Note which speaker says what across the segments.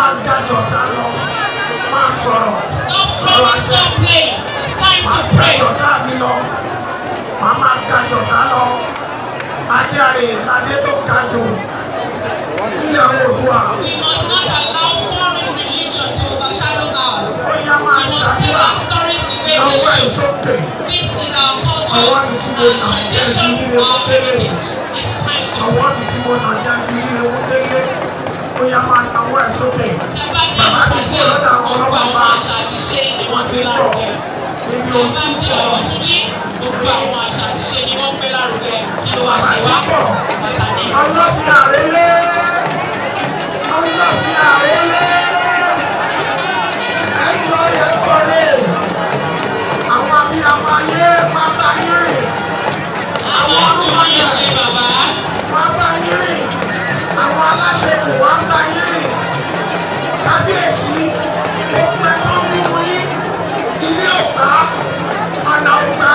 Speaker 1: Máa dájọ́ ọ̀tá lọ. Máa sọ̀rọ̀.
Speaker 2: Stop running, stop playing. It's time
Speaker 1: Máa
Speaker 2: to pray.
Speaker 1: dájọ́ ọ̀tá mi lọ. Màá máa dájọ́ ọ̀tá lọ. Adé àrè ládé tó ga jù. Ilẹ̀ Oòduà.
Speaker 2: We must not allow foreign religion to overshadow ours.
Speaker 1: Ó yá, máa
Speaker 2: We must tell
Speaker 1: ṣàdúrà.
Speaker 2: our stories the way they
Speaker 1: Ọwọ́ ẹ̀
Speaker 2: should.
Speaker 1: sókè.
Speaker 2: This is our culture, our tradition, our heritage. It's time to
Speaker 1: Ọwọ́ mi tí mo nà jẹ́ fi rí owó délé. Ó yá, máa nawọ́ ẹ̀ sókè.
Speaker 2: Tẹ́ bá dé
Speaker 1: Bàbá ti kúrò
Speaker 2: Brazil,
Speaker 1: lọ́dọ̀ àwọn
Speaker 2: gbogbo àwọn
Speaker 1: ọlọ́pàá.
Speaker 2: àṣà àti ìṣe ni
Speaker 1: Wọ́n
Speaker 2: wọ́n
Speaker 1: ti
Speaker 2: gbé
Speaker 1: ń bọ̀.
Speaker 2: lárugẹ.
Speaker 1: Níbi
Speaker 2: Tẹ́ bá dé
Speaker 1: ojú
Speaker 2: Ọ̀yọ́túnjí, gbogbo àwọn àṣà àti ìṣe ni wọ́n gbé lárugẹ. Kí ló wá
Speaker 1: Bàbá
Speaker 2: ṣe
Speaker 1: ti
Speaker 2: wá?
Speaker 1: bọ̀.
Speaker 2: Bàtà ní.
Speaker 1: Ọlọ́fin àrélé. Ọlọ́fin àrélé. Ẹjọ́ yẹn kọ́lé. Àwọn abiyamọ ayé máa bá yín rìn.
Speaker 2: Àwọn ojú yìí ṣe bàbá.
Speaker 1: Wọ́n bá yín rìn. Àwọn aláṣẹ kò wá bá yín rìn. Kábíyèsí, gbogbo ẹ̀ tó ń bínú yín. Ilé ọ̀gbá, ọ̀nà ọ̀gbá,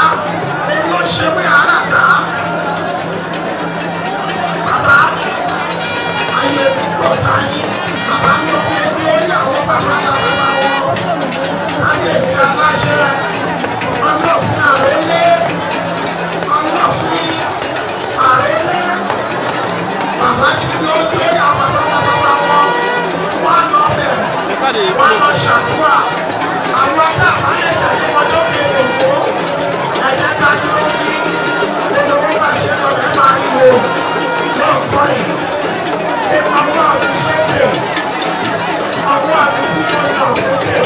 Speaker 1: òun ló ṣe wí àràká. Bàbá, ayé púpọ̀ ta yín. Bàbá ní omi ẹbí orí àwọn bàbá bàbá wọn. Kábíyèsí aláṣẹ, Ọlọ́fin àrélé, Ọlọ́fin àrélé. Bàbá ti lọ lórí àwọn bàbá bàbá wọn. Wọ́n á lọ bẹ̀. Wọ́n á lọ ṣàdúrà. Àwọn tá a bá lè tẹ̀lé wọn lókè òkú. Ẹ jẹ́ ká dúró ní olówó bá ṣe lọ ẹ máa rí wo. Lọ́ọ̀kọ́ yìí. Ọwọ́ mi sókè. Ọwọ́ mi tí mo yàn sókè.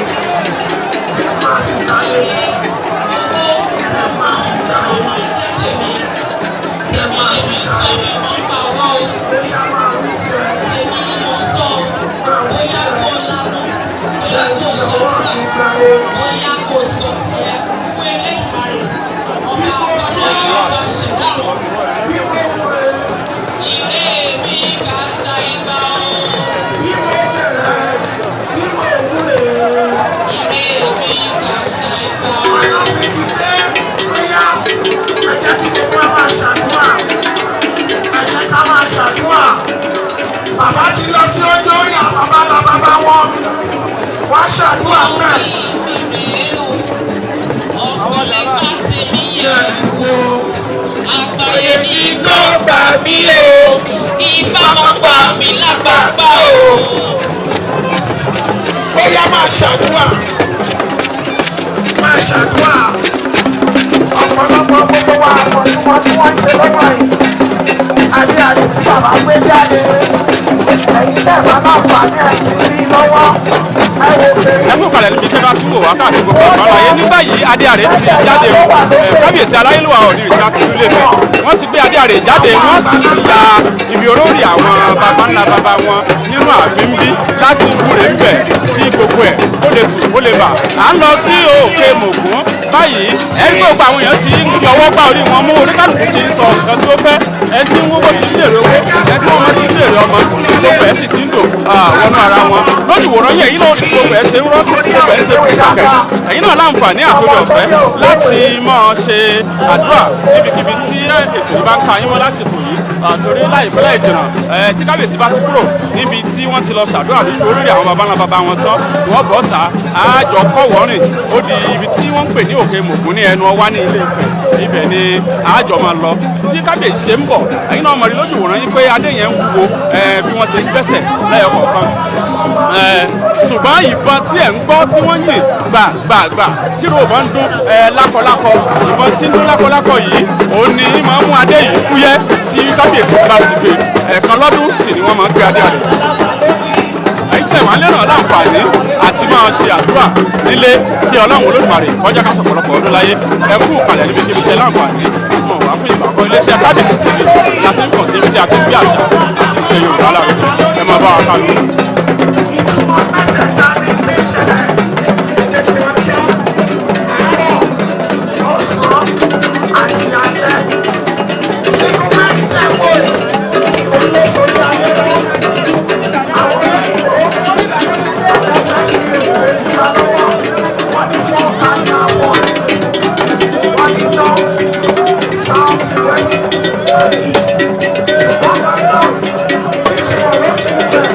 Speaker 1: Kí n máa fi dáyé.
Speaker 2: Owó, ọmọ, ọmọ jẹ́ tèmi. Tèmi lèmi sọ, mi mọ̀ ń pa owó o.
Speaker 1: Bóyá máa wí tiẹ̀.
Speaker 2: Tèmi ni mo sọ. Bóyá kó lánàá, bóyá kó ṣàdúrà, bóyá kó sọ tiẹ̀ fún Elédùmarè. Ọba àkọ́dá, ọba ṣẹ̀dá ọ̀run.
Speaker 1: Bí mo wúre,
Speaker 2: Ilé mi kà ṣá ìgbà o.
Speaker 1: bí mo bẹ̀rẹ̀, bí mo wúre.
Speaker 2: Ilé mi kà ṣá ìgbà o.
Speaker 1: Ọlọ́fin ti dé, bóyá ẹ jẹ́ kí gbogbo wa máa ṣàdúrà. Ẹ jẹ́ ká máa ṣàdúrà. Bàbá ti lọ sí ọjọ́ òyà bàbá bàbá wọn. Wá ṣàdúrà bẹ́ẹ̀.
Speaker 2: Mi rèé o. Ọ̀pọ̀lọpọ̀ tèmi yẹ wò. Àgbáyé ní
Speaker 1: Kó gbà mí o.
Speaker 2: Ifá mọ́ pa mí lápapá o.
Speaker 1: Bóyá máa ṣàdúrà. Máa ṣàdúrà. Ọ̀pọ̀lọpọ̀ gbogbo wa àpọ̀jùmọ̀ tí wọ́n ń ṣe lọ́wọ́ yìí. Adé àrè tí bàbá gbé jáde. Ẹ̀yin tẹ̀ bá láǹfààní àti rí lọ́wọ́. Ẹ wò pé
Speaker 3: Ẹ kú kalẹ̀ níbi tí wọ́n tún wò wá káàkiri gbogbo àgbáńlá ayé. Ní báyìí, adé àrè ti jáde o. Kábíyèsí aláyélúwà Ọ̀ọ̀nirìṣà ti ìlú Ilé-Ifẹ̀, wọ́n ti gbé adé àrè jáde, wọ́n sì ti ya ibi olórí àwọn baba ńlá baba wọn nínú ààfin bí láti wúre ń bẹ̀ kí gbogbo ẹ̀ kó lè tù kó lè bà. À ń lọ sí Òkè Mògún báyìí. Ẹni gbogbo àwọn èèyàn ti ń fi ọwọ́ gbá orí wọn mú, oníkálukú ti ń sọ nǹkan tí ó fẹ́. Ẹni tí ń wówó ti ń lèrè owó, ẹni tí wọ́n mọ ti ń lèrè ọmọ, gbogbo ẹ̀ sì ti ń dò wọnú ara wọn lójúwòrán yẹn. Èyí náà ní gbogbo ẹ̀ ṣe ń rọ́, gbogbo ẹ̀ ṣe ń kàkẹ́. Ẹ̀yin náà láǹfààní àtòrí ọ̀fẹ́ láti máa ṣe àdúrà níbikíbi tí ètò yìí bá ń ka yín wọ́n lásìkò yìí, torí láìpẹ́ láì jìnnà, tí kábíyèsí bá ti kúrò níbi tí wọ́n ti lọ ṣàdúrà lórí orílẹ̀ àwọn baba ńlá baba wọn tán, wọ́n bọ̀ ta àjọ kọ́wọ́rìn ó di ibi tí wọ́n ń pè ní Òkè Mògún ní ẹnu ọwá ní Ilé Ifẹ̀. Ibẹ̀ ni àjọ máa lọ. Tí kábíyèsí ṣe ń bọ̀, ẹ̀yin náà mọ̀ rí lójú wòran yín pé adé yẹn ń wúwo bí wọ́n ṣe ń gbẹ́sẹ̀ lẹ́yọ kọ̀ọ̀kan. Ṣùgbọ́n ìbọn tí ẹ̀ ń gbọ́ tí wọ́n yìn gbà gbà gbà tí ròbọ̀ ń dún lákọlákọ, ìbọn tí ń dún lákọlákọ yìí, òun ni máa ń mú adé yìí fúyẹ́ tí kábíyèsí bá ti gbé. Ẹ̀ẹ̀kan lọ́dún sì ni wọ́n máa ń gbé adé rẹ̀. Ẹ̀yin tẹ̀ wá lẹ́nà láǹfààní àti máa ṣe àdúrà nílé kí Ọlọ́run Olódùmarè kọjá ká sọ̀pọ̀lọpọ̀ ọdún láyé. Ẹ kú kalẹ̀ níbi kíbi tẹ láǹfààní àti mọ̀ wá fún ìgbà àkọ́kọ́. Iléeṣẹ́ Kábíyèsí TV láti ń kàn sí ibi tí a ti ń gbé àṣà àti ìṣe Yorùbá lárugẹ. Ẹ máa bá wa ká lọ.
Speaker 1: Ìtumọ̀ mẹ́tẹ̀ẹ̀ta ní ilé ìṣẹ̀lẹ̀ ètò ọjọ́ àárọ̀, ọ̀sán àti alẹ́. Nínú mẹ́tẹ̀ẹ̀wò olóṣòwò ayé lọ. Àwọn òyìnbó àwọn fẹ́ fi èrè ìgbà lọ́wọ́. Wọ́n ní four cardinal points. Wọ́n ní north, south, west and east. Wọ́n máa lọ ìtumọ̀ ló tún fẹ́.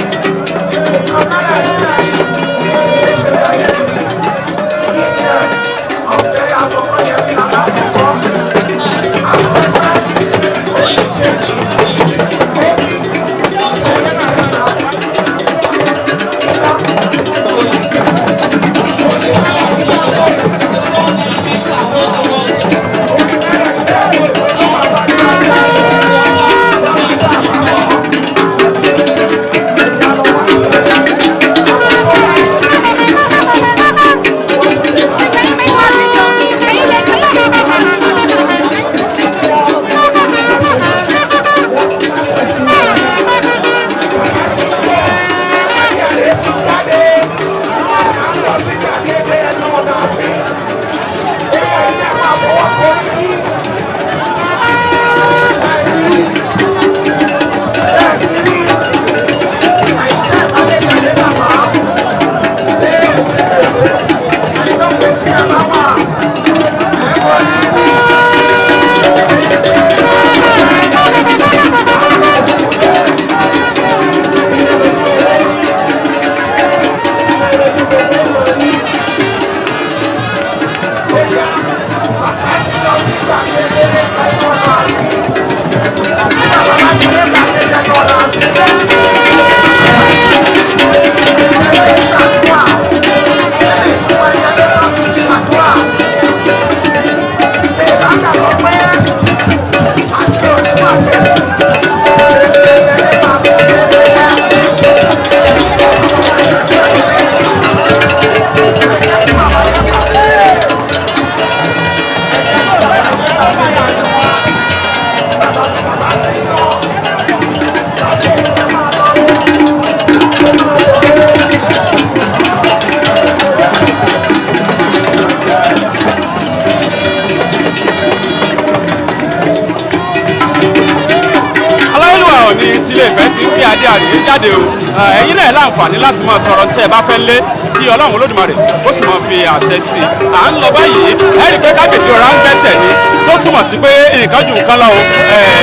Speaker 3: Láǹfààní láti máa tọrọ tí ẹ bá fẹ́ lé kí Ọlọ́run Olódùmarè ó sì máa fi àṣẹ sí i. À ń lọ báyìí, ẹ rí i pé kábíyèsí ọ̀rá ń gbẹ́sẹ̀ ni, tó túmọ̀ sí pé nǹkan ju nǹkan lọ o.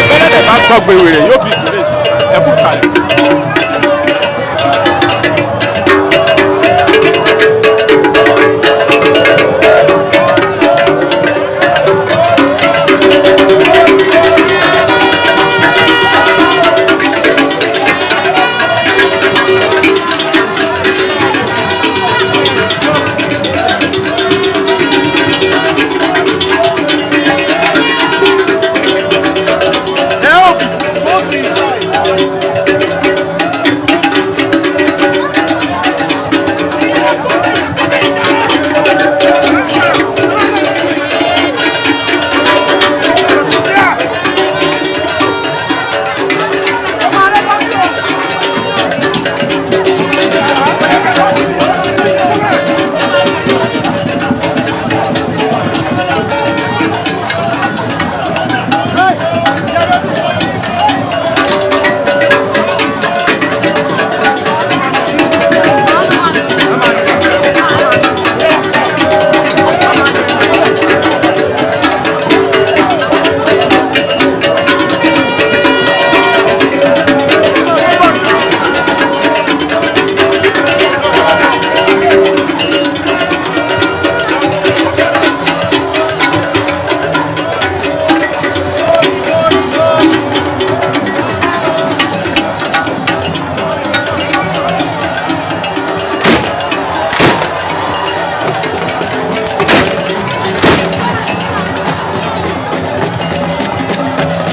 Speaker 3: Bẹ́lẹ̀dẹ̀ bá gbọ́ gbèrè yóò fi ìtúrè ẹ kú kalẹ̀.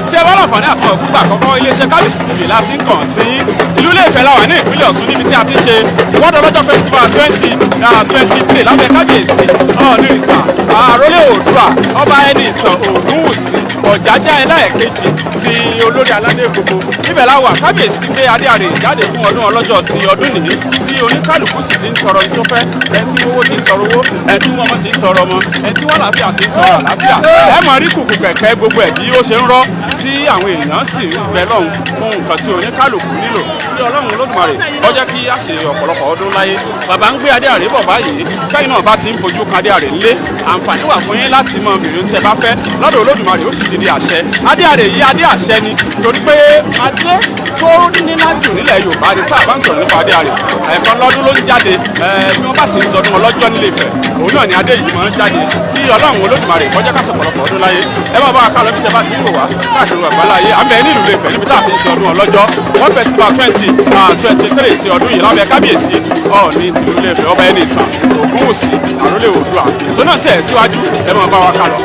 Speaker 3: Tí ẹ bá láǹfààní àti mọ̀ fúngbà àkọ́kọ́, iléeṣẹ́ Kábíyèsí TV láti ń kàn sí ìlú Ilé-Ifẹ̀ la wà ní ìpínlẹ̀ Ọ̀ṣun, níbi tí a ti ń ṣe World Ọlọ́jọ́ Festival 2023 lábẹ́ kábíyèsí Ọ̀nìrìsà Àrólé Oòduà, Ọba Ẹniìtàn Ògúnwùsì Ọ̀jájá ẹlẹ́ẹ̀kejì ti olórí aládé gbogbo. Ibẹ̀ la wà. Kábíyèsí gbé adé àrè jáde fún ọdún ọlọ́jọ́ ti ọdún nìyí, tí oníkálukú sì ti ń tọrọ ní tó fẹ́. Ẹni tí owó ti ń tọrọ owó, ẹni tí ọmọ ti ń tọrọ ọmọ, ẹni tí wọ́n làáfíà ti ń tọrọ àlàáfíà. Ẹ mọ̀ rí kùkù kẹ̀kẹ́ gbogbo ẹ̀ bí ó ṣe ń rọ́, tí àwọn èèyàn sì ń bẹ lọ́hùn fún nǹkan tí oníkálukú nílò, kí Ọlọ́run Olódùmarè ó jẹ́ kí a ṣe ọ̀pọ̀lọpọ̀ ọdún láyé. Bàbá ń gbé adé àrè bọ̀ báyìí. Sẹ́yìn náà bá ti ń fojú kan adé àrè ńlé, àǹfààní wà fún yín láti mọ mìíràn tí ẹ bá fẹ́ lọ́dọ̀ Olódùmarè, ó sì ti di àṣẹ. Adé àrè yìí, adé àṣẹ ni, torí pé adé tó nílá jù nílẹ̀ Yorùbá ni. Sáà bá ń sọ̀rọ̀ nípa adé àrè, ẹ̀ẹ̀kan lọ́dún ló ń jáde. Bí wọ́n bá sì ń sọdún ọlọ́jọ́ nílé Ifẹ̀, òun náà ni adé yìí máa ń jáde. Kí Ọlọ́run Olódùmarè kó jẹ́ ká ṣọ̀pọ̀lọpọ̀ ọdún láyé. Ẹ máa bá wa ká lọ bí tẹ bá ti ń wò wá káàkiri àgbáláyé. À ń bẹ nílùú Ilé-Ifẹ̀ níbi tá a ti ń ṣe ọdún ọlọ́jọ́ World Festival 2023 ti ọdún yìí lábẹ́ kábíyèsí Ọọ̀ni tìlú Ilé-Ifẹ̀, Ọba Ẹniìtàn Ògúnwùsì Àrólé Oòduà. Ètò náà tẹ̀ síwájú, ẹ máa bá wa ká lọ.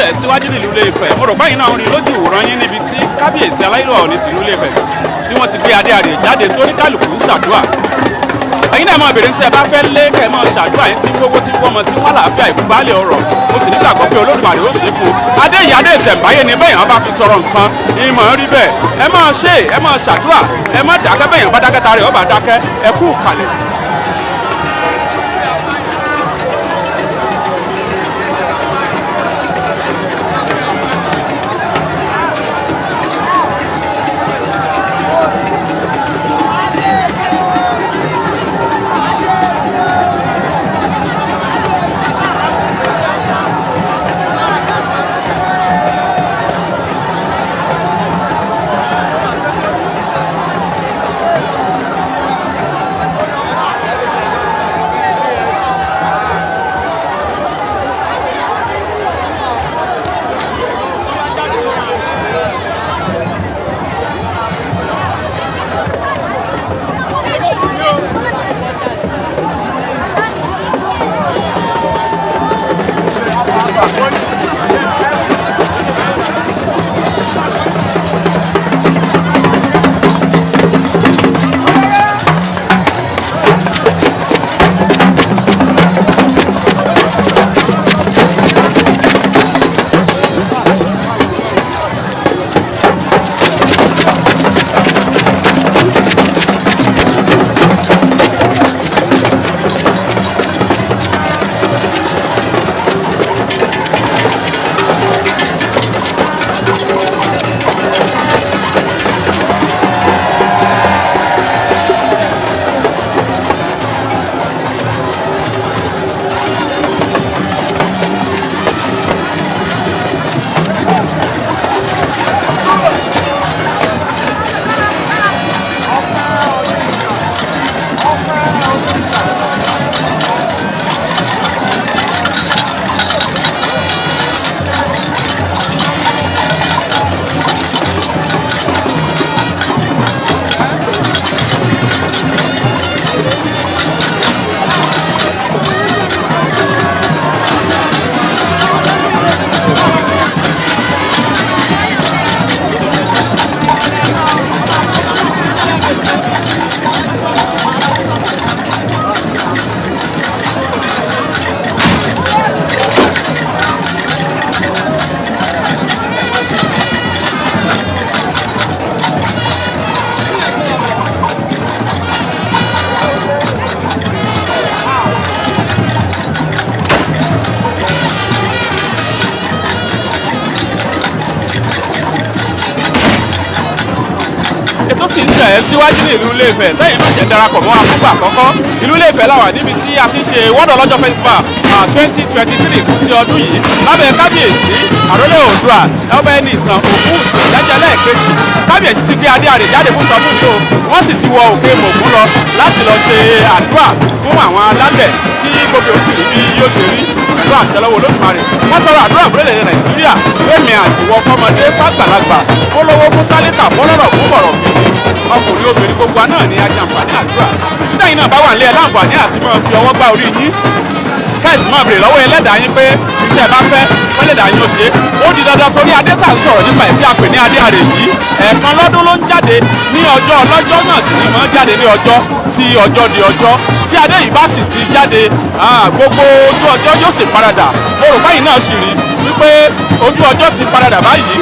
Speaker 3: Tẹ̀ síwájú nílùú Ilé-Ifẹ̀. Mo rò báyìí náà ń rí lójú ìwòran yín níbi tí kábíyèsí aláyélúwà Ọọ̀ni tìlú Ilé-Ifẹ̀ tí wọ́n ti gbé adé àrè jáde tó oníkálukú ń ṣàdúrà. Ẹ̀yin náà máa bèrè tí ẹ bá fẹ́ lé kẹ́ ẹ máa ṣàdúrà yín tí gbogbo tí wọ́n mọ tí wọ́n làáfíà ìkú baálé ọ̀rọ̀. Mo sì nígbàgbọ́ pé Olódùmarè ó ṣe é fún un. Adé yìí, adé ìṣẹ̀ǹbáyé ni. Bẹ́ẹ̀ yẹn bá fi tọrọ nǹkan, ìmọ̀ ń rí bẹ́ẹ̀. Ẹ máa ṣe, ẹ máa ṣàdúrà, ẹ má dákẹ́. Bẹ́ẹ̀ yẹn bá dákẹ́, tarẹ̀ ó bá dákẹ́. Ẹ kú kalẹ̀. Ètò sì ń tẹ̀ ẹ́ síwájú ní ìlú Ilé-Ifẹ̀. Tẹ́yìn náà jẹ́ darapọ̀ mọ́ àkókò àkọ́kọ́, ìlú Ilé-Ifẹ̀ la wà níbi tí a ti ń ṣe Ìwọ́dọ̀ Ọlọ́jọ́ Festival 2023 fún ti ọdún yìí lábẹ́ kábíyèsí àrólé Oòduà, ọba Ẹnìtàn Ògúnwùsì Ọ̀jájá lẹ́ẹ̀kejì. Kábíyèsí ti gbé adé àrè jáde fún tọdún yìí o. Wọ́n sì ti wọ òkè Mògún lọ láti lọ ṣe àdúrà fún àwọn alálẹ̀ kí gbogbo ó sì rí bí yóò ṣe rí pẹ̀lú àṣẹ lọ́wọ́ Olódùmarè. Wọ́n tọrọ àdúrà fúnlẹ̀ Nàìjíríà, fẹ́mi àtiwọ́, fọmọdé, fàgbàlagbà, fọlọ́wọ́, fún tálíkà, fọlọ́rọ̀, fún bọ̀rọ̀ kìíní, ọkùnrin, obìnrin, gbogbo wa náà ní ajàǹfààní àdúrà. Ibi táyìn náà bá wà nílé ẹ láǹfààní àti máa fi ọwọ́ gbá orí yín, kẹ́sì máa bèrè lọ́wọ́ ẹlẹ́dàá yín pé tí ẹ bá fẹ́ fẹ́lẹ́dàá yín ó ṣe, ó di dandan, torí adé tá à ń sọ̀rọ̀ nípa ẹ̀ tí a pè ní adé àrè yìí, ẹ̀ẹ̀kan lọ́dún ló ń jáde, ní ọjọ́ ọlọ́jọ́ náà sì ni máa ń jáde, ní ọjọ́ tí ọjọ́ di ọjọ́ tí adé yìí bá sì ti jáde, gbogbo ojú ọjọ́ yóò sì paradà. Mo rò báyìí náà sì rí wípé ojú ọjọ́ ti paradà báyìí.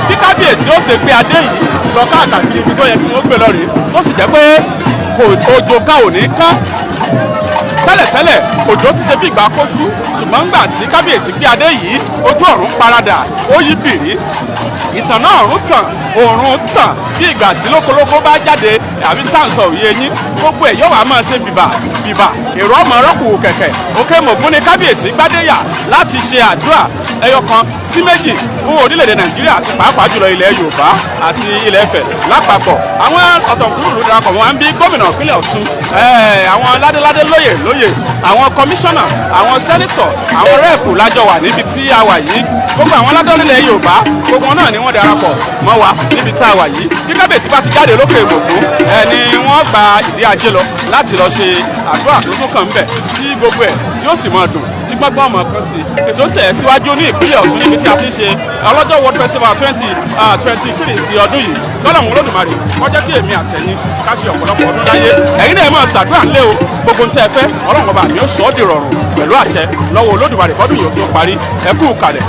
Speaker 3: Bí kábíyèsí ó ṣe gbé adé yìí lọ káàkiri ibi tó yẹ kí wọ́n gbé lọ rèé, ó sì jẹ́ pé kò òjò ká ò ní kán. Tẹ́lẹ̀tẹ́lẹ̀ òjò ti ṣe bí ìgbà kó sú, ṣùgbọ́n ńgbà tí kábíyèsí gbé adé yìí, ojú ọ̀run paradà, ó yí bìrí, ìtànná ọ̀run tàn, òòrùn tàn bí ìgbà tí lókolóko bá jáde àbí táǹsọ̀ òye yín. Gbogbo ẹ̀ yóò wá máa ṣe bìbà bìbà, èrò ọmọ rọ́kù kẹ̀kẹ́. Òkè Mògún ni kábíyèsí gbádéyà láti ṣe àdúrà ẹyọ kan sí méjì fún orílẹ̀-èdè Nàìjíríà àti pàápàá jùlọ ilẹ̀ Yorùbá àti ilẹ̀ Ifẹ̀ lápapọ̀. Àwọn ọ̀tọ̀kùlù darapọ̀ mọ́ wọn bí gómìnà ìpínlẹ̀ Ọ̀ṣun, àwọn ládéládé, lóyè lóyè, àwọn kọmíṣánná, àwọn senator, àwọn rep lájọ wà níbi tí a wà yìí. Gbogbo àwọn aládọ́lẹ̀ Yorùbá, gbogbo náà ni wọ́n darapọ̀ mọ́ wa níbi tá a wà yìí. Bí kábíyèsí bá ti jáde lókè Ìbòkún ni wọ́n gba ìdí ajé lọ láti lọ ṣe àdúrà tó tún kàn ń bẹ̀, tí gbogbo ẹ̀ tí ó sì máa dùn. Tí gbọ́ngbọ́n ọmọ kan sí ètò ń tẹ̀ síwájú ní ìpínlẹ̀ Ọ̀ṣun, níbi tí a ti ń ṣe Ọlọ́jọ́ World Festival 2023 ti ọdún yìí. Lọ́lọ́run Olódùmarè kó jẹ́ kí èmi àtẹ̀yin ká ṣe ọ̀pọ̀lọpọ̀ ọdún láyé. Ẹ̀yin náà máa ṣàdúrà ńlẹ́ o. Gbogbo ń tẹ́ ẹ fẹ́, Ọlọ́run ọba mi ó sọ ọ́ di rọrùn pẹ̀lú àṣẹ lọ́wọ́ Olódùmarè kọ́dún yìí ó tó parí. Ẹ kú kalẹ̀.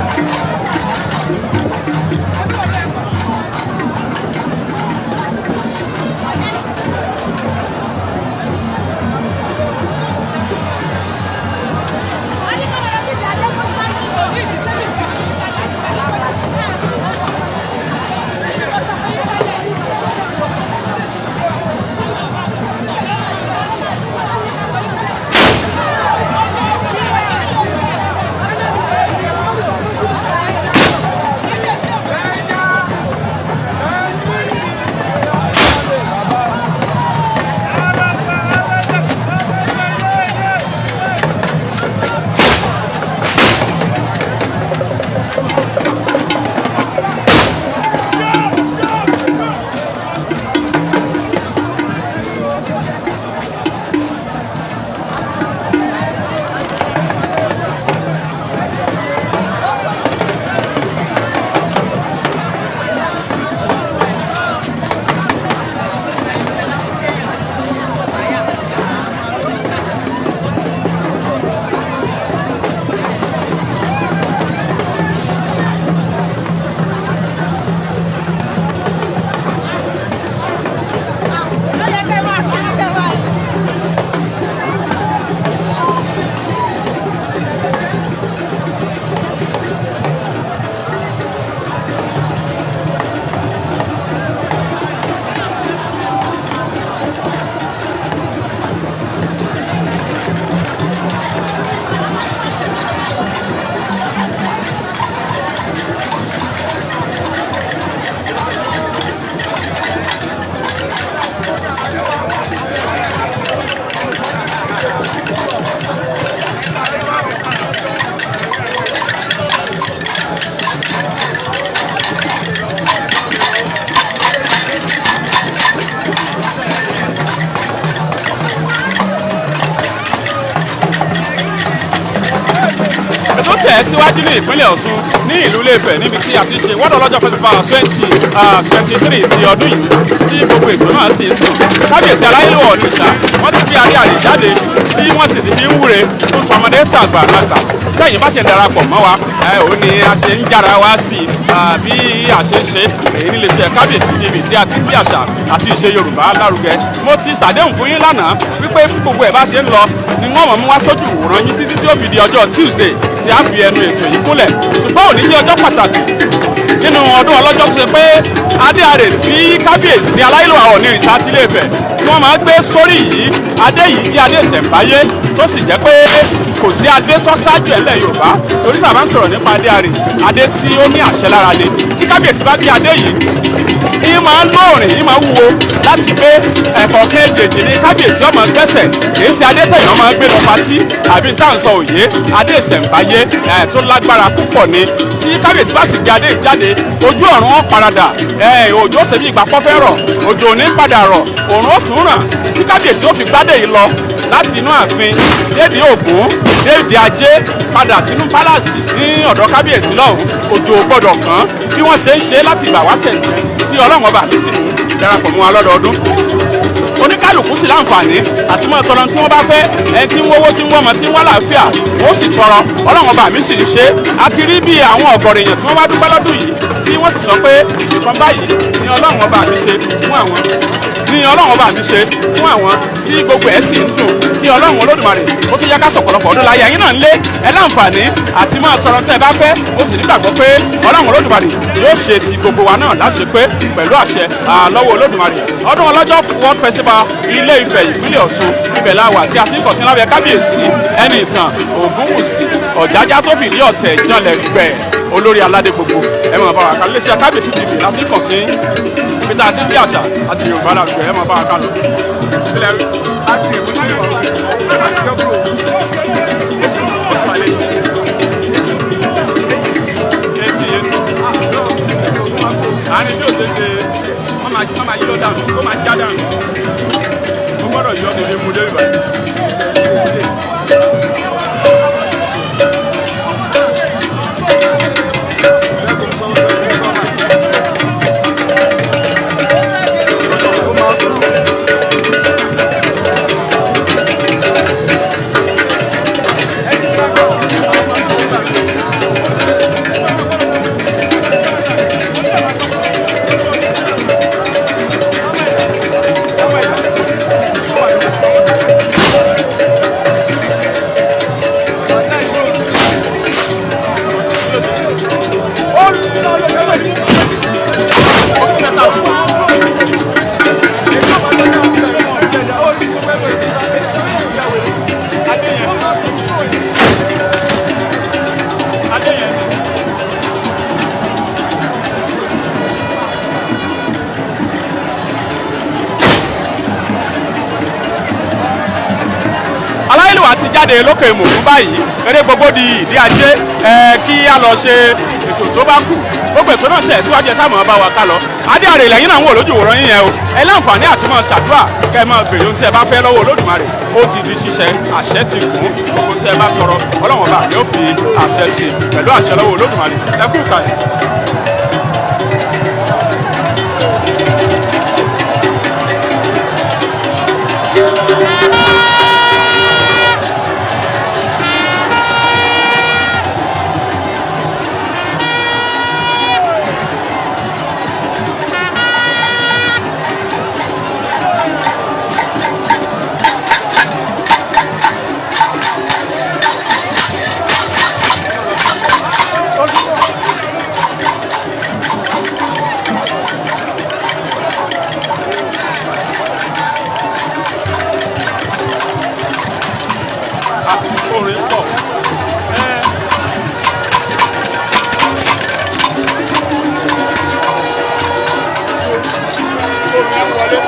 Speaker 3: Ètò tẹ̀ síwájú ní ìpínlẹ̀ Ọ̀ṣun, ní ìlú Ilé-Ifẹ̀, níbi tí a ti ṣe World Ọlọ́jọ́ Festival 2023 ti ọdún yìí, tí gbogbo ètò náà sì ń dùn. Kábíyèsí aláyélúwà Ọ̀nìṣà, wọ́n ti fi adé àrè jáde, tí wọ́n sì ti fi ń wúre fún tọmọdé tàgbà lágbà. Sẹ́yìn bá ṣe darapọ̀ mọ́ wa ẹ ò ní a ṣe ń jára wá sí i bí a ṣe ń ṣe èyí nílé iṣẹ́ Kábíyèsí TV, tí a ti ń gbé àṣà àti ìṣe Yorùbá lárugẹ. Mo ti ṣàdéhùn fún yín lánàá wípé bí gbogbo ẹ̀ bá ṣe ń lọ ni wọ́n mọ̀ mú wá sójú ìwòran yín títí tí ó fi di ọjọ́ Tuesday tí a fi ẹnu ètò yìí kúnlẹ̀. Ṣùgbọ́n òní jẹ́ ọjọ́ pàtàkì nínú ọdún ọlọ́jọ́ tó ṣe pé adé àrè tí kábíyèsí aláyélúwà Ọ̀nìrìṣà ti Ilé-Ifẹ̀ tí wọ́n máa ń gbé sórí yìí, adé yìí jẹ́ adé ìṣẹ̀ǹbáyé, tó sì jẹ́ pé kò sí adé tó ṣáájú ẹ̀ lẹ̀ Yorùbá, torí sábà ń sọ̀rọ̀ nípa adé àrè, adé tí ó ní àṣẹ lára ni. Tí kábíyèsí bá gbé adé yìí, ìyín máa ń lóòrìn, ìyín máa ń wúwo láti gbé. Ẹ̀kọ́ kéjèèjì ní kábíyèsí ọmọ gbẹ́sẹ̀. Kìí ṣe adé tẹ̀yàn máa ń gbé lọ patí àbí tá à ń sọ òye. Adé ìṣẹ̀ǹbáyé ẹ̀ tó lágbára púpọ̀ ni. Tí kábíyèsí bá sì gbé adé jáde, ojú ọ̀run ó paradà. Ẹ̀ òjò ṣe bí ìgbà pọ́fẹ́ rọ̀, òjò ò ní padà rọ̀, òrùn ó tún ràn tí kábíyèsí ó fi gbádé yìí lọ láti inú ààfin dédìí Ògún, dédìí Ajé, padà sínú pálásì ní ọ̀dọ̀ kábíyèsí lọ́hùn, òjò ò gbọ́dọ̀ kàn. Bí wọ́n ṣe ń ṣe láti ìgbà wáṣẹ̀ tí Ọlọ́run ọba mi sì mú darapọ̀ mọ́ wa lọ́dọọdún, oníkálukú sì láǹfààní àti mọ́ tọrọ tí wọ́n bá fẹ́. Ẹni tí ń wówó, tí ń wọ́mọ, tí ń wá làáfíà, ó sì tọrọ, Ọlọ́run ọba mi sì ń ṣe. A ti rí bí àwọn ọ̀gọ̀rọ̀ èèyàn tí wọ́n wá dúpẹ́ lọ́dún yìí, tí wọ́n sì sọ pé nǹkan báyìí ni Ọlọ́run ọba mi ṣe fún àwọn, ni Ọlọ́run ọba mi ṣe fún àwọn, tí gbogbo ẹ̀ sì ń dùn. Kí Ọlọ́run Olódùmarè ó tún yá ká sọ̀pọ̀lọpọ̀ ọdún láyé. Ẹ̀yin náà ń lé ẹ láǹfààní àti máa tọrọ tẹ́ ẹ bá fẹ́. Ó sì nígbàgbọ́ pé Ọlọ́run Olódùmarè yóò ṣe ti gbogbo wa náà láṣẹ pé pẹ̀lú àṣẹ lọ́wọ́ Olódùmarè. Ọdún Ọlọ́jọ́ World Festival, Ilé Ifẹ̀, ìpínlẹ̀ Ọ̀ṣun, ibẹ̀ la wà tí a ti ń kọ̀ sí lábẹ́ kábíyèsí ẹni ìtàn Ògúnwùsì Ọ̀jájá tó fìdí ọ̀tẹ̀ janlẹ̀ gbẹ̀, olórí aládé gbogbo. Ẹ máa bá wa kálọ. Iléeṣẹ́ Kábíyèsí TV láti kàn sí ibi tá a ti ń bí àṣà àti Yorùbá lárugẹ. Ẹ máa bá wa kálọ. Ilẹ̀ rí láti èkó tí wọ́n láti yọ kúrò, ó sì wà létí etí etí àárín bí ó ṣe ṣe wọ́n máa yíyọ dànù, ó máa já dànù. Ó gbọ́dọ̀ yọ dédé mú dé ìbàdàn. jáde lókè mògún báyìí. Eré gbogbo di ìdí ajé ẹ kí a lọ ṣe ètò tó bá kù. Gbogbo ètò náà tẹ̀ síwájú, ẹ sáà mọ̀ bá wa ká lọ. Adé àrè lẹ́yìn náà ń wò lójú ìwòran yín yẹn o. Ẹ láǹfààní àti máa ṣàdúrà kẹ́ ẹ máa béèrè ohun tí ẹ bá fẹ́ lọ́wọ́ Olódùmarè. Ó ti di ṣíṣe, àṣẹ ti gùn. Gbogbo tí ẹ bá tọrọ, Ọlọ́run ọba yóò fi àṣẹ sí i pẹ̀lú àṣẹ lọ́wọ́ Olódùmarè. Ẹ kú ìkàlẹ̀. Orin pọ̀. Orin wọlé.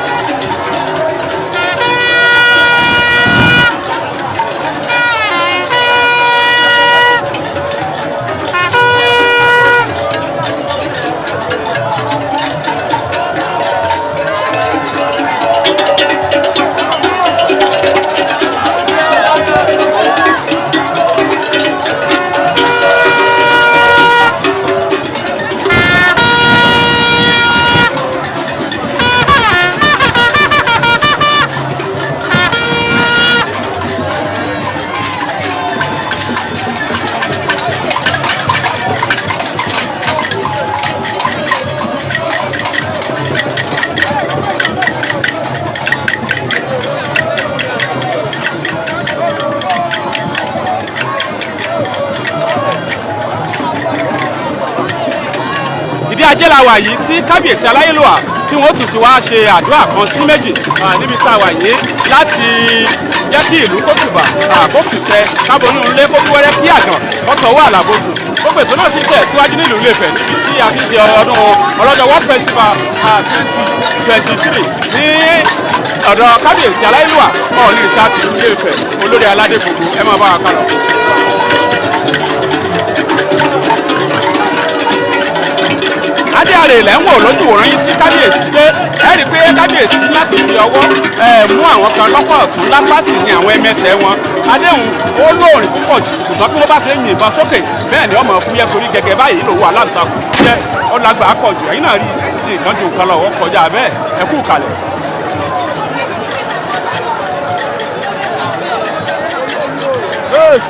Speaker 3: Ìdí ajé la wà yìí tí kábíyèsí aláyélúwà tí wọ́n tún ti wá ṣe àdúrà kan sí méjì níbi tá a wà yìí láti jẹ́ kí ìlú kó tùbà kó tùsẹ̀, kábọnú ńlé kó bí wẹ́rẹ́, kí àgàn kó tọwọ́ àlàbòsùn. Gbogbo ètò náà sì tẹ̀ síwájú nílùú Ilé-Ifẹ̀ níbi tí a ti ṣe ọdún ọlọ́jọ́ World Festival 2023 ní ọ̀dọ̀ kábíyèsí aláyélúwà Ọọ̀nirìṣà tìlú Ilé-Ifẹ̀, olórí aládé gbogbo. Ẹ máa bá wa kálọ. Adé àrè ilẹ̀ ń wò lójú òràn yín tí kábíyèsí dé. Ẹ rí i pé kábíyèsí láti fi ọwọ́ ẹ mú àwọn kan lọ́pọ̀ ọ̀tún, lápá sì ní àwọn ẹmẹsẹ̀ wọn. Adéhùn ó lóòrìn púpọ̀ jù, ṣùgbọ́n bí wọ́n bá ṣe ń yìnbọn sókè bẹ́ẹ̀ ni ọmọ fúyẹ́, torí gẹ́gẹ́ báyìí lòun aláǹtakùn fúyẹ́ ọlágbà akọ̀jù. Ẹ̀yin náà rí nǹkan ju nǹkan lọ, wọ́n kọjá bẹ́ẹ̀. Ẹ kú kalẹ̀. Yes.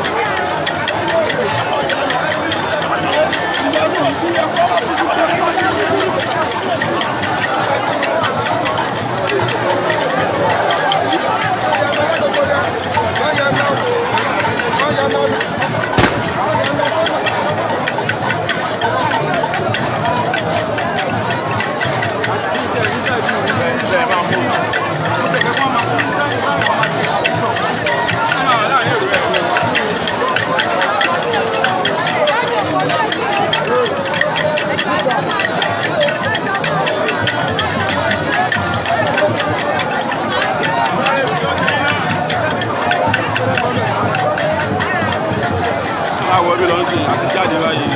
Speaker 3: Láwọ bí lọ ń sìn àti jáde báyìí.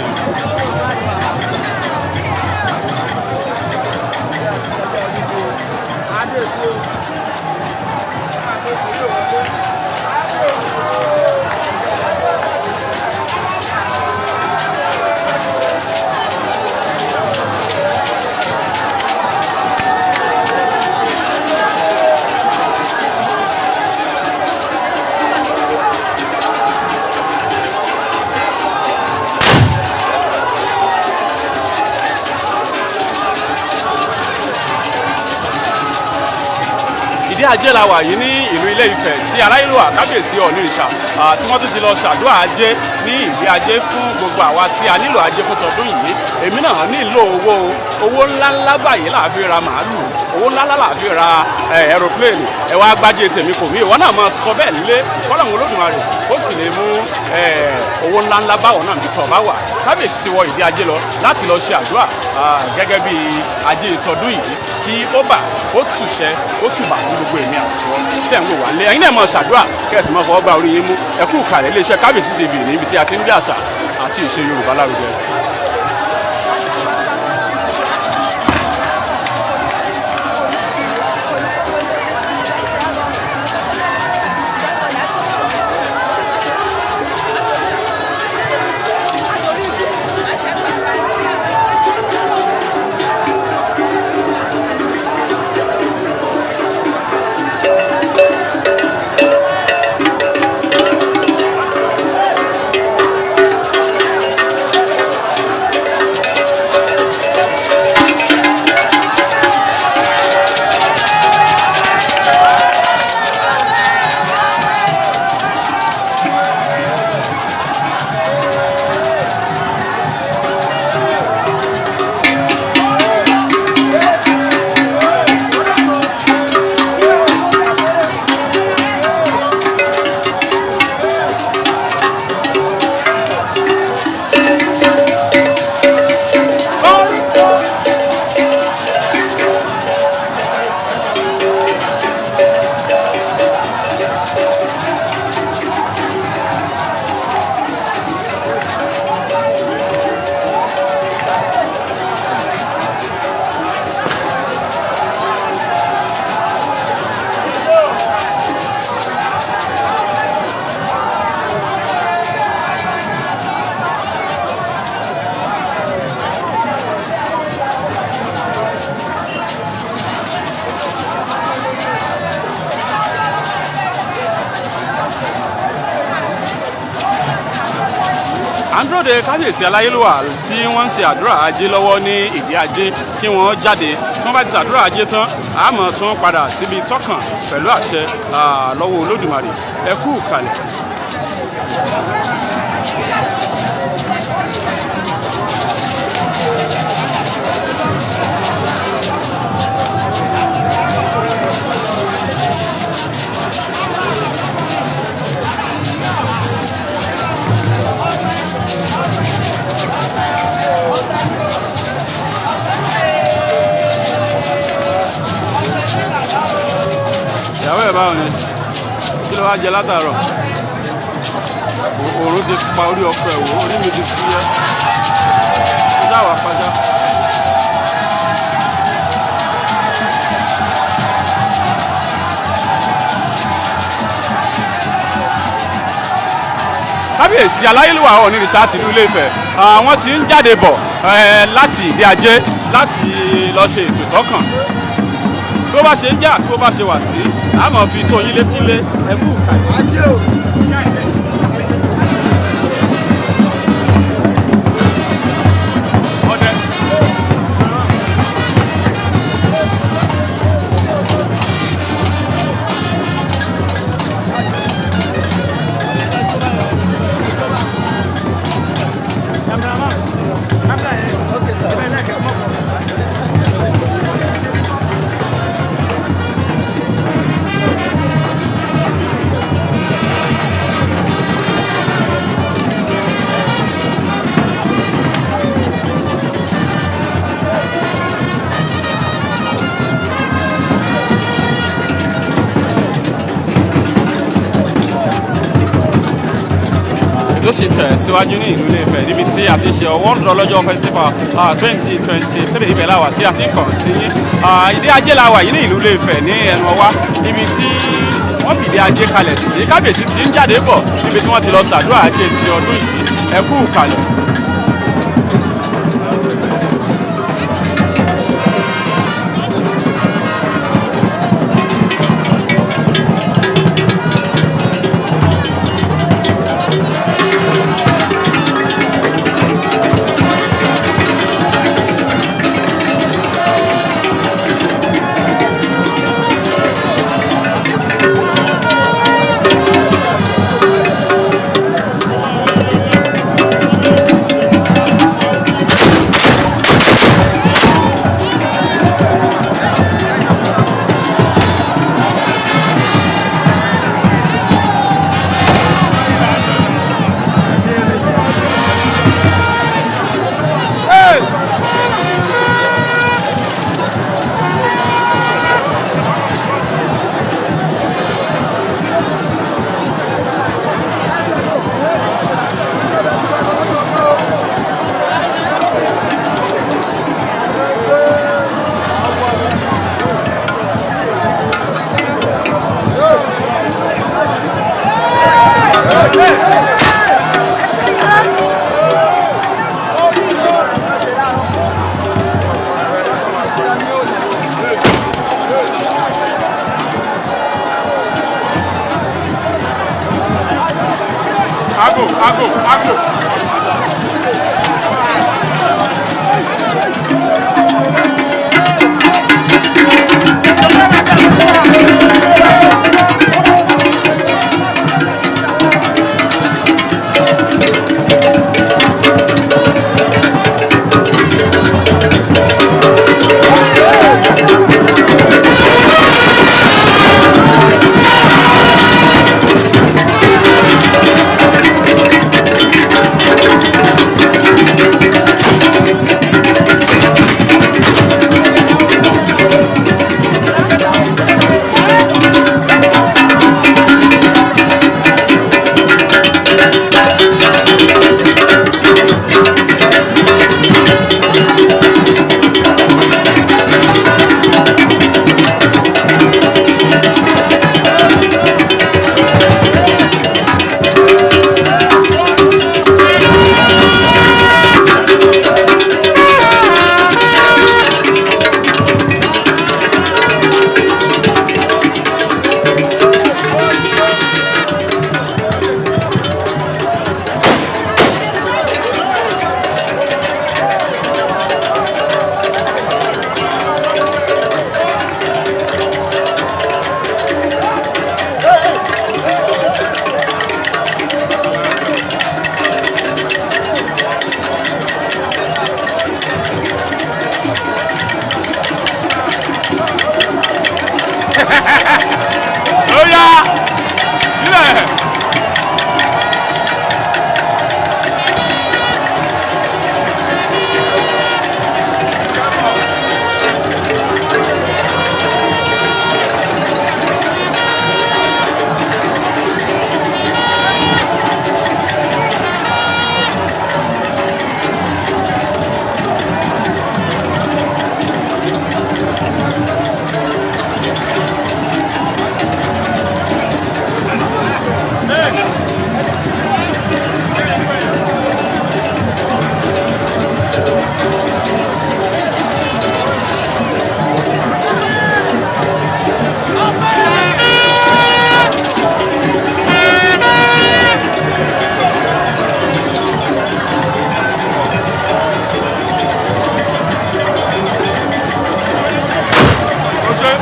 Speaker 3: Ìdí ajé la wà yìí ní ìlú Ilé Ifẹ̀ tí aláyélúwà kábíyèsí Ọọ̀nirìṣà tí wọ́n tún ti lọ ṣàdúrà ajé ní ìdí ajé fún gbogbo àwa tí a nílò ajé fún tọdún yìí. Èmi náà nílò owó, owó ńláńlá báyìí là á fi ra màálù. Owó ńlá ńlá fi ra aeroplane. Ẹ wá gbájé tèmi kò mí, ìwọ náà máa sọ bẹ́ẹ̀ nílé kọ́lọ́hún Olódùmarè ó sì lè mú owó ńlá ńlá báwọn náà bí tọ́ bá wà. Kábíyèsí ti wọ ìdí ajé lọ láti lọ ṣe àdúrà gẹ́gẹ́ bí ajé ìtọ́dún yìí kí ó bà ó tùṣẹ́ ó tùbà fún gbogbo èmi àti ọ tí ẹ̀ ń wò wá lé. Ẹ̀yin náà máa ṣàdúrà kẹ́sì máa fọwọ́ gba orí yín mú. Ẹ kú ìkàlẹ̀ iléeṣẹ́ Kábíyèsí TV níbi tí a ti ń gbé àṣà àti ìṣe Yorùbá lárugẹ. Àǹdúróde kábíyèsí aláyélúwà tí wọ́n ń ṣe àdúrà ajé lọ́wọ́ ní ìdí ajé kí wọ́n jáde. Tí wọ́n bá ti ṣàdúrà ajé tán, àmọ́ tún padà síbi tọ́kàn pẹ̀lú àṣẹ lọ́wọ́ Olódùmarè. Ẹ kú ìkàlẹ̀. Ìyàwó ẹ̀ báwo ni? Kí ló wá jẹ látàárọ̀? Òòrùn ti pa orí ọkọ ẹ̀ wò, orí mi ti fúyẹ́. Ó dá wà pàjá. Kábíyèsí aláyélúwà Ọ̀nìrìṣà tìlú Ilé-Ifẹ̀, àwọn tí ń jáde bọ̀ láti ìdí ajé láti lọ ṣe ètò tọ́kàn. Bó bá ṣe ń jẹ́ àti bó bá ṣe wà sí, a máa fi tó yín létí lé. Ẹ kú ìkàlẹ̀. Ọdẹ. Tó sì tẹ̀ síwájú ní ìlú Ilé-Ifẹ̀ níbi tí a ti ṣe ọwọ́ lọ́jọ́ festival 2023, ibẹ̀ la wà tí a ti ń kàn sí ìdí ajé la wà yìí ní ìlú Ilé-Ifẹ̀ ní ẹnu ọwá níbi tí wọ́n fìdí ajé kalẹ̀ sí. Kábíyèsí ti ń jáde bọ̀ níbi tí wọ́n ti lọ ṣàdúrà ajé ti ọdún yìí. Ẹ kú kalẹ̀. Ago, ago, ago. Ó yá, sílẹ̀. Ó ṣe.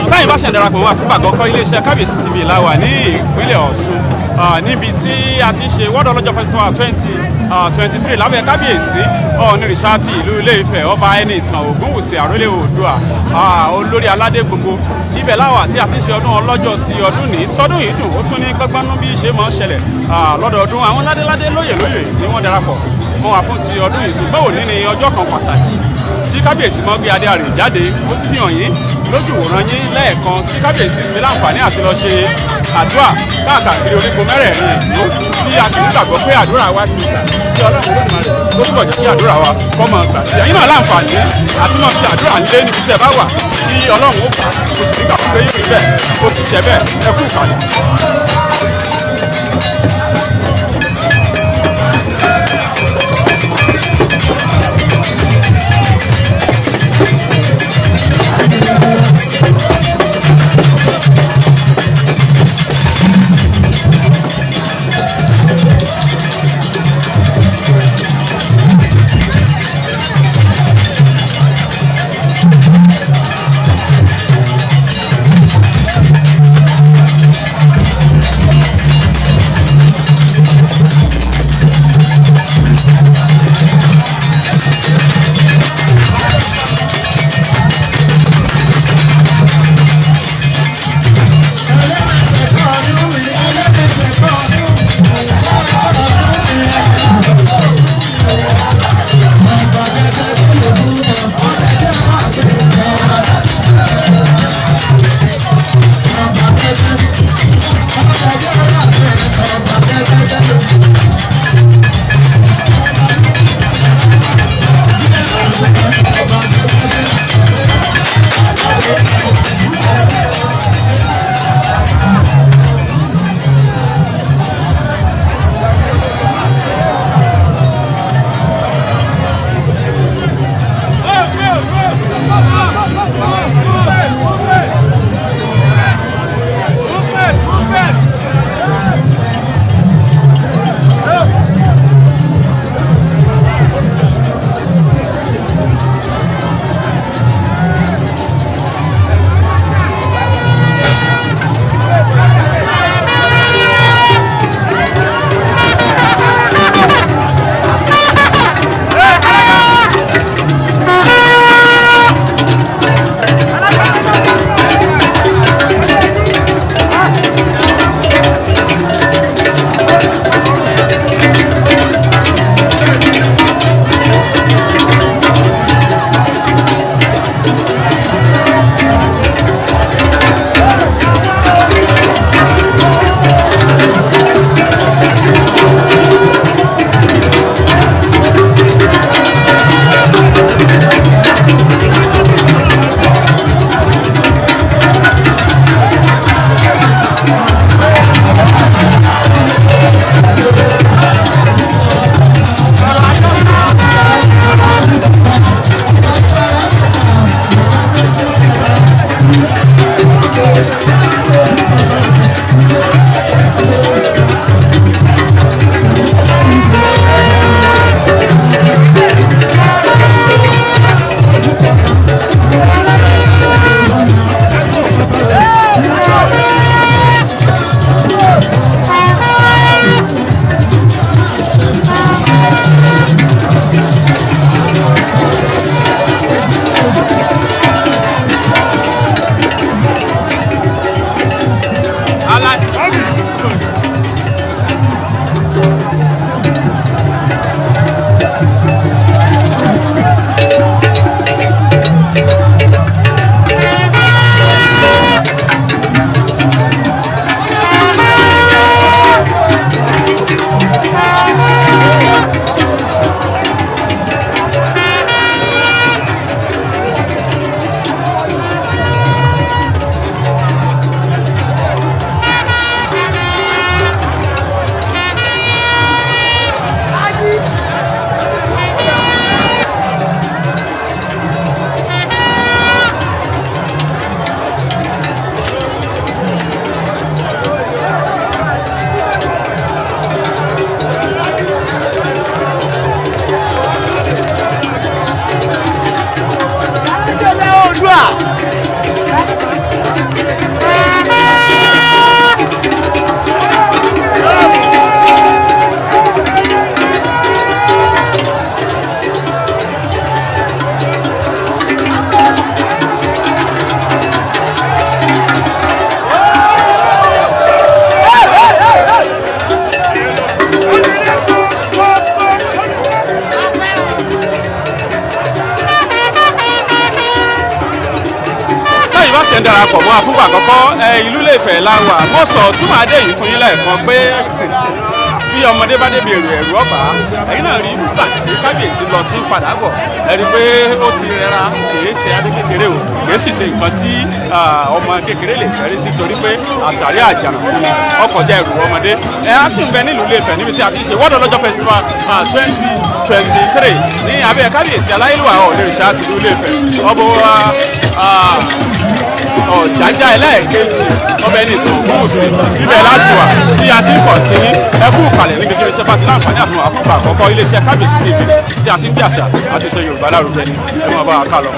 Speaker 3: Sẹ́yìn bá ṣẹ̀ darapọ̀ wá fún àkọ́kọ́, iléeṣẹ́ Kábíyèsí TV la wà ní ìpínlẹ̀ Ọ̀ṣun, níbi tí a ti ń ṣe World Ọlọ́jọ́ Festival 2023 lábẹ́ Kábíyèsí Ọ̀nìrìṣà ti ìlú Ilé-Ifẹ̀, Ọba Ẹnìtàn Ògúnwùsì Àrólé Oòduà, olórí aládé gbogbo. Ibẹ̀ láwà tí a ti ń ṣe ọdún ọlọ́jọ́ ti ọdún ní tọdún yìí dùn, ó tún ní gbọ́ngbọ́nú bí ṣe máa ń ṣẹlẹ̀ lọ́dọọdún. Àwọn ládéládé, lóyè lóyè ni wọ́n darapọ̀ mọ́ wa fún ti ọdún yìí, ṣùgbọ́n òní ni ọjọ́ kan pàtàkì tí kábíyèsí mọ́ gbé adé àrè jáde. Ó ti fi hàn yín lójú wòran yín lẹ́ẹ̀kan tí kábíyèsí sí láǹfààní àti lọ ṣe àdúrà káàkiri orígun mẹ́rẹ̀ẹ̀rin ìlú, tí a sì nígbàgbọ́ pé àdúrà wa ti gbà, tí Ọlọ́run Olódùmarè tó túbọ̀ jẹ́ kí àdúrà wa kó máa gbà sí. Ẹ̀yin náà láǹfààní àti máa fi àdúrà lé níbi tí ẹ bá wà, kí Ọlọ́run ó gbà. Mo sì nígbàgbọ́ pé yóò rí bẹ́ẹ̀, ó ti ṣe bẹ́ẹ̀. Ẹ kú ìkàlẹ̀. Fúngbà àkọ́kọ́ ìlú Ilé-Ifẹ̀ la wà. Mo sọ túmọ̀ adé yìí fún yín lẹ́ẹ̀kan pé bí ọmọdé bá débi èrò, ẹ̀rù ọ̀bà. Ẹ̀yin náà rí nígbà tí kábíyèsí lọ tí ń padà bọ̀, ẹ rí i pé ó ti rẹra. Kìí ṣe adé kékeré o, kìí sì ṣe nǹkan tí ọmọ kékeré lè fẹ́rí sí, torí pé àtàrí àjànàkú ni, ọkọ̀ jẹ́ ẹrù ọmọdé. Ẹ á sì ń bẹ nílùú Ilé-Ifẹ̀ níbi tí a ti ṣe Wọ́dọ̀ Lọ́jọ́ Festival 2023 ní abẹ́ kábíyèsí aláyélúwà Ọọ̀nirìṣà tìlú Ilé-Ifẹ̀, ọbọ̀ Ọ̀jájá ẹlẹ́ẹ̀kejì, ọbẹ̀ ní ìtàn Ògúnwùsì. Ibẹ̀ láti wà tí a ti ń kọ̀ sí yín. Ẹ kú ìkàlẹ̀ níbikíbi tí ẹ bá ti láǹfààní àfihàn àfúngbà àkọ́kọ́. Iléeṣẹ́ Kábíyèsí TV tí a ti ń gbé àṣà àti ìṣe Yorùbá lárugẹ ni. Ẹ máa bá wa ká lọ.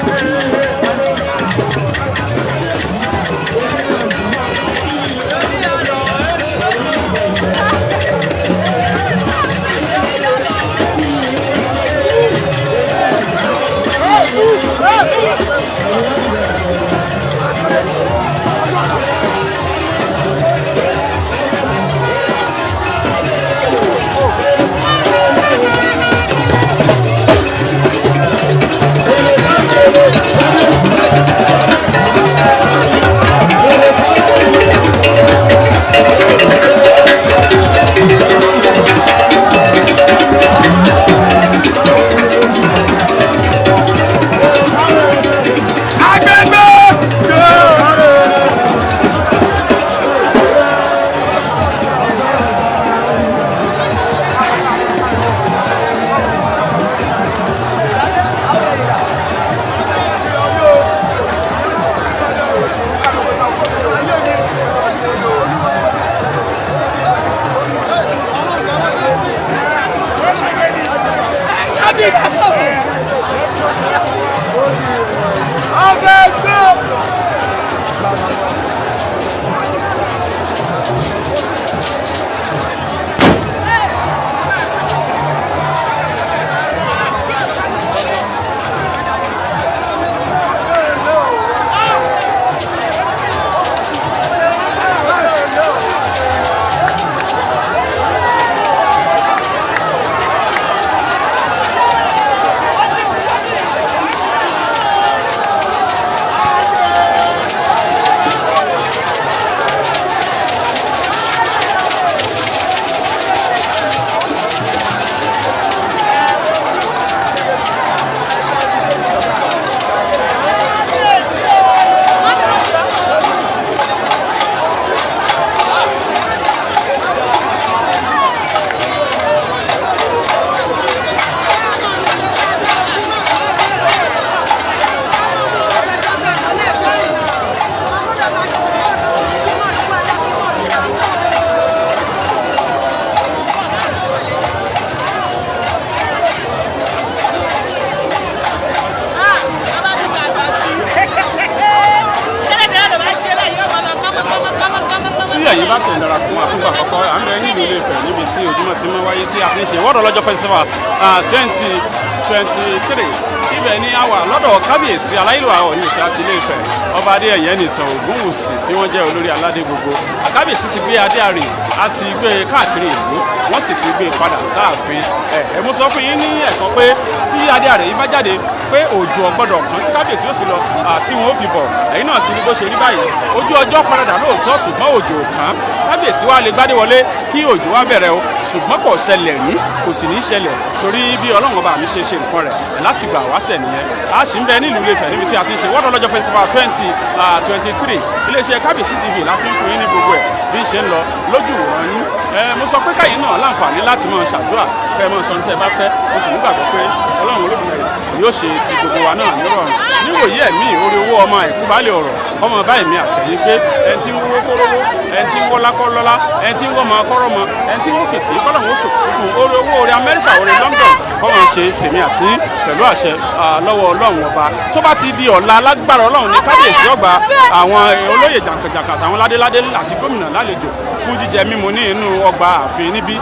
Speaker 3: Tí ẹ̀yin bá ṣe ìdarapọ̀ mọ́ àfúgbà àkọ́kọ́, à ń bẹ nílùú Ilé-Ifẹ̀ níbi tí ojúmọ́ ti máa wáyé tí a fi ń ṣe Wọ́dọ̀ Lọ́jọ́ Festival 2023. Ibẹ̀ ni a wà lọ́dọ̀ kábíyèsí aláyélúwà Ọọ̀nirìṣà ti Ilé-Ifẹ̀, ọba Adéyẹyè Ẹnìtàn Ògúnwùsì, tí wọ́n jẹ́ olórí aládé gbogbo. Kábíyèsí ti gbé adé àrè á ti gbé e káàkiri ìlú, wọ́n sì ti gbé e padà sáàfin. Ẹ ẹ mo sọ fún yín ní ẹ̀kan pé tí adé àrè yìí bá jáde pé òjò ọgbọ́dọ̀ kan tí kábíyèsí ó fi lọ àti wọn ó fi bọ̀. Ẹ̀yin náà ti rí bó ṣe rí báyìí. Ojú ọjọ́ paradà lóòótọ́, ṣùgbọ́n òjò kàn. Kábíyèsí wa lè gbádé wọlé kí òjò wá bẹ̀rẹ̀ o, ṣùgbọ́n kò ṣẹlẹ̀ rí, kò sì ní ṣẹlẹ̀, torí bí Ọlọ́run ọba mi ṣe ṣe nǹkan rẹ̀ láti gbà wáṣẹ̀ nìyẹn. A sì ń bẹ nílùú Ilé-Ifẹ̀ níbi tí a ti ń ṣe Wọ́dọ̀ Lọ́jọ́ Festival 2023. Iléeṣẹ́ Kábíyèsí TV láti ń fún yín ní gbogbo ẹ̀ bí ń ṣe ń lọ lójú ìwòran yín. Ẹ mo sọ pé káyìn náà láǹfààní láti máa ṣàdúrà, kẹ́ ẹ máa sọ ní tẹ́ ẹ bá fẹ́. Mo sì nígbàgbọ́ pé Ọlọ́run Olódùmarè yóò ṣe ti gbogbo wa náà nírọ̀rùn. Níwòyí ẹ̀mí orí owó ọmọ àìkú balẹ̀ ọ̀rọ̀ ọmọ báyìí mi àtẹ̀yìn pé ẹni tí ń wówó kó rówó, ẹni tí ń wọ́lá kó lọ́lá, ẹni tí ń wọ́mọ kọ́rọ́mọ, ẹni tí ń wó kìkì kọ́lọ́hún ó ṣòkò fún orí owó, orí Amẹ́ríkà, orí London, kọ́mọ ṣe tèmi àti pẹ̀lú àṣẹ lọ́wọ́ Ọlọ́run ọba. Tó bá ti di ọ̀la, lágbára Ọlọ́run, ní kábíyèsí ọgbà àwọn olóyè jàǹkànjàǹkàn àtàwọn ládéládé àti gómìnà lálejò fún jíjẹ mímu ní inú ọgbà ààfin níbí.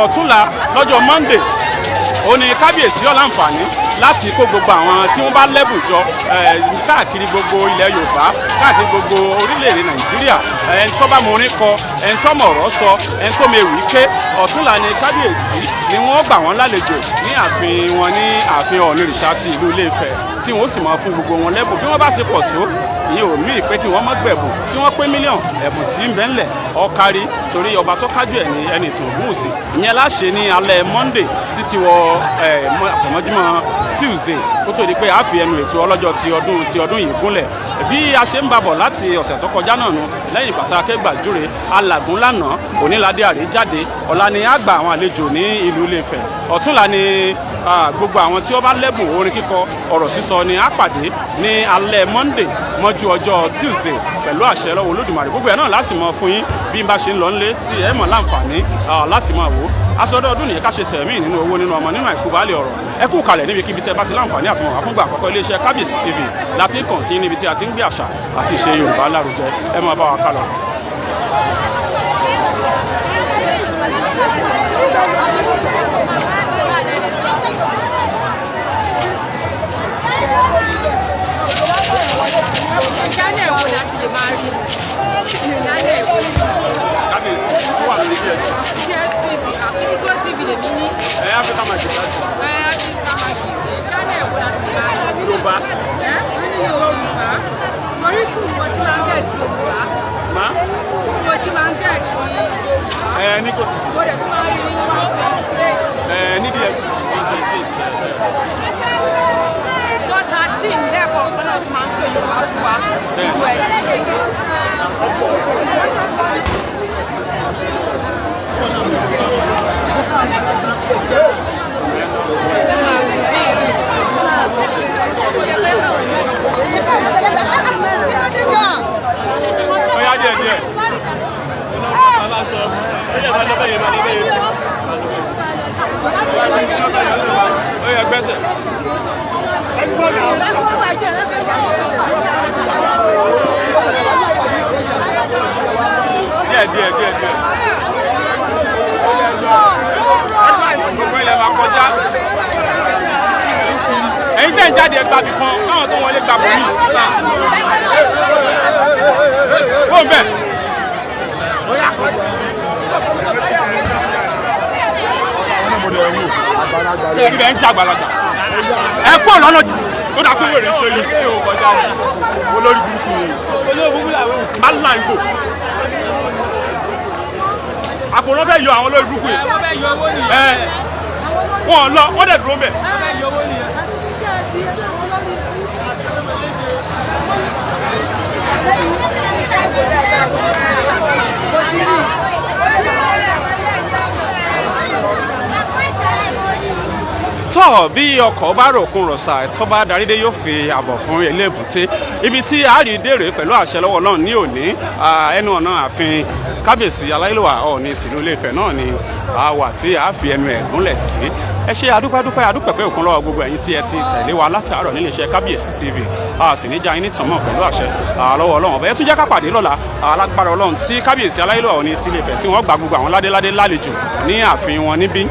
Speaker 3: Ọ̀túnla lọ́jọ́ Monday, ó ní kábíyèsí ó láǹfààní láti kó gbogbo àwọn tí wọ́n bá lẹ́bùn jọ káàkiri gbogbo ilẹ̀ Yorùbá, káàkiri gbogbo orílẹ̀-èdè Nàìjíríà, ẹni tó bá mọ orin kọ, ẹni tó mọ̀ ọ̀rọ̀ sọ, ẹni tó mọ ewì ké. Ọ̀túnla ni kábíyèsí ni wọ́n gbà wọ́n lálejò ní ààfin wọn, ní ààfin Ọọ̀nirìṣà ti ìlú Ilé-Ifẹ̀, tí wọ́n sì máa fún gbogbo wọn lẹ́bùn bí wọ́n bá ṣe pọ̀ tó. Ìyẹn ò mí pé kí wọ́n má gbẹ̀bùn, kí wọ́n pé mílíọ̀nù ẹ̀bùn tí ń bẹ ńlẹ̀ ọ̀kárí, torí ọba tó kájú ẹ̀ ní ẹni tó gùn sí. Ìyẹn láṣẹ ní alẹ́ Monday títí wọ àpọ̀mọ́júmọ́ Tuesday, kó tó di pé a fi ẹnu ètò ọlọ́jọ́ ti ọdún yìí gúnlẹ̀, bí a ṣe ń babọ̀ láti ọ̀sẹ̀ tó kọjá náà nu. Lẹ́yìn ìgbà tá a kẹ́gbàjúre alàgún lánàá, onílàdé àrè jáde. Ọ̀la ni a gba àwọn àlejò ní ìlú Ilé-Ifẹ̀. Ọ̀túnla ni gbogbo àwọn tí ó bá lẹ́bùn orin kíkọ, ọ̀rọ̀ sísọ ni a pàdé ní alẹ́ Monday mọ́jú ọjọ́ Tuesday, pẹ̀lú àṣẹ lọ́wọ́ Olódùmarè. Gbogbo ẹ̀ náà láti mọ fún yín bí n bá ṣe ń lọ nílé, tí ẹ mọ̀ láǹfààní láti máa wò ó. Aṣọ́dọ̀ ọdún nìyẹn, ká ṣe tẹ̀mí nínú owó, nínú ọmọ, nínú àìkú baálé ọ̀rọ̀. Ẹ kú kalẹ̀ níbikíbi tí ẹ bá ti láǹfààní àti mọ̀ wá fúngbà àkọ́kọ́. Iléeṣẹ́ Kábíyèsí TV láti kàn sí, níbi tí a ti ń gbé àṣà àti ìṣe Yorùbá lárugẹ. Ẹ máa bá wa kálọ.
Speaker 2: Channel wo la ti lè máa rí? Channel wo?
Speaker 3: Kábíyèsí tó wà lórí DSTV.
Speaker 2: DSTV àbí GOtv lèmi ní.
Speaker 3: Ẹ Africa Magic láti.
Speaker 2: Ẹ Africa Magic. Channel wo la ti lè máa rí?
Speaker 3: Yorùbá.
Speaker 2: Ẹ Yorùbá. Torí tù mo ti máa ń gẹ̀ sí Yorùbá.
Speaker 3: Má.
Speaker 2: Mo ti máa ń gẹ̀ sí Yorùbá.
Speaker 3: Ẹ ní GOtv.
Speaker 2: Mo dẹ̀ tún máa ń rí ní 128.
Speaker 3: Ẹ ní DSTV 128.
Speaker 2: 13 lẹ́ẹ̀kọ̀ọ̀kan náà tún máa ń sọ Yorùbá fún wa. Ìlú ẹ̀ ti.
Speaker 3: Ó yá, díẹ̀ díẹ̀. Ó yá, gbẹ́sẹ̀. Díẹ̀ díẹ̀, díẹ̀ díẹ̀. Gbogbo ilẹ̀ máa kọjá. Ẹ̀yin tẹ̀ ń jáde, ẹgbàá bì kan, káwọn tó wọlé gbà bọ̀ mí. Ó ń bẹ̀. Ṣé ẹbí bẹ́ẹ̀ ń jẹ́ àgbàlagbà? Ẹ kú ọ̀nà jù. Ó dà pé wèrè ṣe yìí sí òun kọjá olórí burúkú yìí. Olórí burúkú làwọn ò là ń gò. Àpò náà fẹ́ yọ àwọn olórí burúkú yìí. Ẹ wọ́n lọ, wọ́n dẹ̀ dúró mẹ́. Tọ́ bí ọkọ̀ bá ròkun rọ̀ṣà, tó bá darí dé, yóò fi àbọ̀ fún elébùté. Ibi tí a rí dèrè pẹ̀lú àṣẹ lọ́wọ́ Ọlọ́run ní òní, ẹnu ọ̀nà ààfin Kábíyèsí Aláyélúwà Ọọ̀ni tìlú Ilé-Ifẹ̀ náà ni a wà tí a fi ẹnu ẹ̀ gúnlẹ̀ sí. Ẹ ṣe adúpẹ́dúpẹ́, adúpẹ́pẹ́ òkun lọ́wọ́ gbogbo ẹ̀yin tí ẹ ti tẹ̀lé wa látàárọ̀ nílé iṣẹ́ Kábíyèsí TV. A sì ní já yín ní tàn mọ́ pẹ̀lú àṣẹ lọ́wọ́ Ọlọ́run ọ̀bẹ. Ẹ tún jẹ́ ká pàdé lọ́la alágbára Ọlọ́run, tí Kábíyèsí Aláyélúwà Ọọ̀ni tìlú Ifẹ̀ tí wọ́n gba gbogbo àwọn ládéládé lálejò ní ààfin wọn níbí,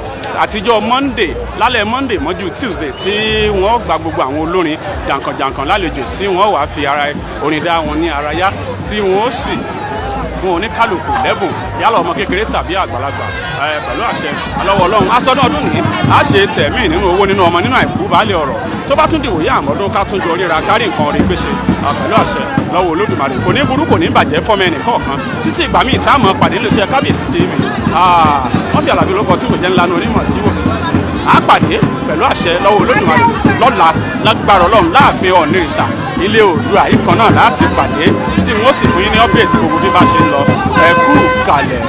Speaker 3: àtijọ́ Monday, lálẹ́ Monday mọ́jú Tuesday, tí wọ́n gba gbogbo àwọn olórin jàǹkànjàǹkàn lálejò, tí wọ́n wàá fi ara orin dá wọn ní ara yá, tí wọ́n sì fún oníkálukú lẹ́bùn, yálà ọmọ kékeré tàbí àgbàlagbà. Pẹ̀lú àṣẹ alọ́wọ́ Ọlọ́run, asọ́dún ọdún ní a ṣe tẹ̀mí nínú owó, nínú ọmọ, nínú àìkú baálé ọ̀rọ̀. Tó bá tún dìwòye àmọ́dún, ká tún jọ ríra, kárí nǹkan rí pèsè pẹ̀lú àṣẹ lọ́wọ́ Olódùmarè. Kò ní burú, kò ní bàjẹ́ fọ́mọ ẹnì kọ̀ọ̀kan. Títí ìgbà míì tá a mọ̀ pàdé níléeṣẹ́ Kábíyèsí TV, wọ́n fi àlàbí lóko tí kò jẹ́ ńlá ní onímọ̀ tí wò sí a pàdé pẹ̀lú àṣẹ lọ́wọ́ Olódùmarè lọ́la lágbára Ọlọ́run, láàfin Ọ̀nìrìṣà ilé Oòduà yìí kan náà láti pàdé, tí wọ́n sì fún yín ní update gbogbo bí bá ṣe ń lọ. Ẹ kú kalẹ̀.